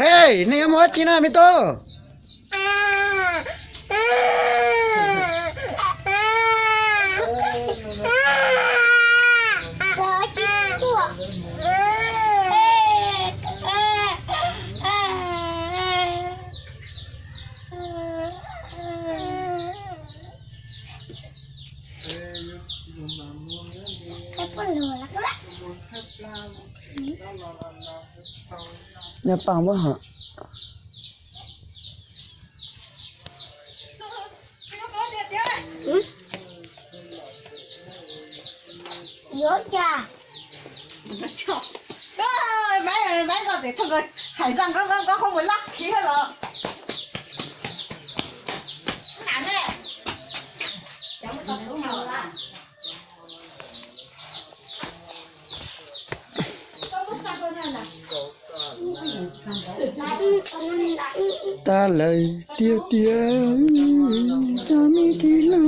Hej, nej yuav mus dab tsi na me tub? Nyob paaj muab hov. Yuav cas? Maiv, maiv koj tseem tsoo koj hais zaj nqeeb nqeeb nqeeb khaub ncaws lab khiv los. Tag lawm tiag tiag, tso me tig no.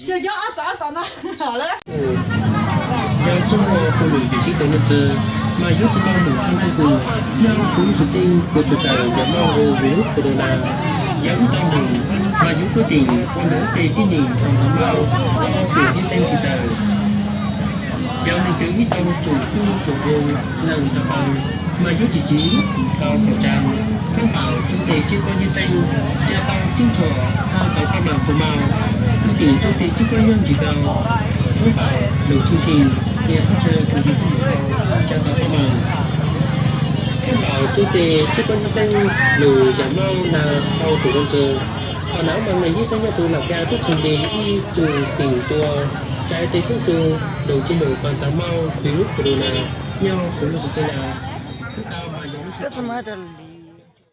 Yog txog ob txog no lawm. Yog txog tus lwm yus sib tau nuj txwg, mas yuav tsum tau mus thoob tug kws, yog kuv lub tsev txeej kuv tsum tawm yog mauj hu vim lub corona. Yog wb tau mus, mas yus puab tim ua ntawm wb tej tsib neeg tau ntau mauj, tau pum yib xeeb tiv tawm. Yog leej twg ib tau tsum kub tsum hu, leej tau pab, mas yuav tsis tsiv tau khẩu trang, thoob pam rua tej tsib kob yib xeeb, tsa tau ceeb tshuam, tau paj maam kws mauj, puab tim rua tej tsib kob nyob ntsis kau, thoob pam lug tshwj xeeb, tias thoob tswg kws yug tub mus kau, tsa tau paj maam. Thoob pam rua tej tsib kob yib xeeb lug yam mauj na, tau tus ua ntxwg. Thaum nav mas neeg yib xeeb nyob rua Las Vegas teb chaws Nplog ib tug tim tua, tsa tej tub tug lug tsis lug pab tau mauj vim lub corona. Nyob kuv lub tsev txeej na, kuv tau mas yog lub tsev